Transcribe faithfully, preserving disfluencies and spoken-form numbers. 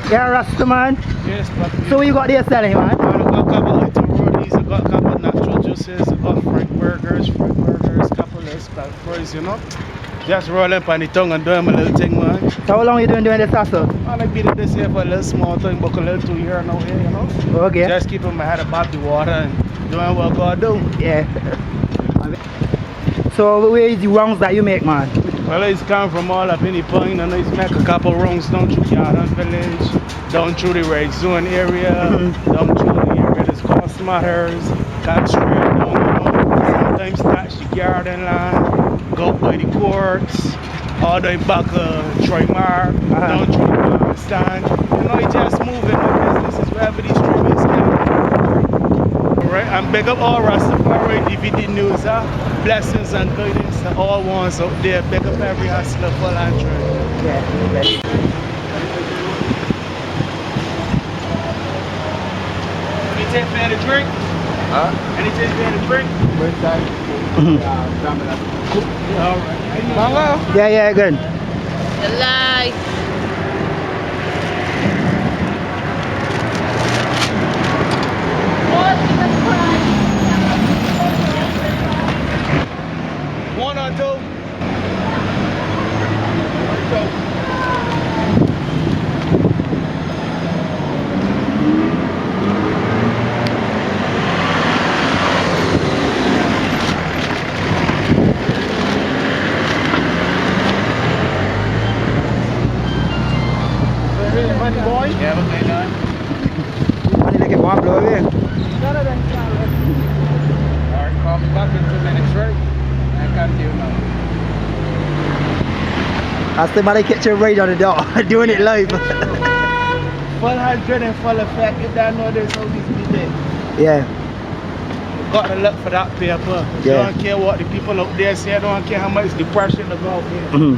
Yeah, Rasta man. Yes, but so what you got there selling, man? I got a couple of little roadies, I got a couple of natural juices, I got Frank burgers, Frank burgers, couple of stuff, you know. Just rolling up on the tongue and doing my little thing, man. So how long you doing doing this hustle? I like beating this here for a little small thing, but a little two year now here, you know. Okay. Just keeping my head above the water and doing what God do. Yeah. So where is the rounds that you make, man? Well, it's come from all up in the point, and it's make a couple rounds down through Garden Village, down through the red zone area, mm-hmm, down through the area that's called Smatters, Cox Street, down, you know, sometimes touch the garden line, go up by the courts, all the way back uh, Troy Mar, uh-huh, down Troy Mar stand. You know, it just moving. The business is wherever these street is. Alright, and big up all Rastafari D V D news, huh? Blessings and guidance to all ones out there. Big up every hustler, full and true. Yeah. Anything for the drink? Huh? Anything for the drink? First time. Mm-hmm. Yeah, alright. Mango? Yeah, yeah, good. The light. One or two? Money make it one blow away. Alright, call me back in two minutes, right? I can't do now. I still might catch a raid on the dog, doing it live. Full hydrate and full effect. You don't know this how this be there. Yeah. You gotta look for that paper. Yeah. You don't care what the people out there say. I don't care how much depression they go out there. Mm-hmm.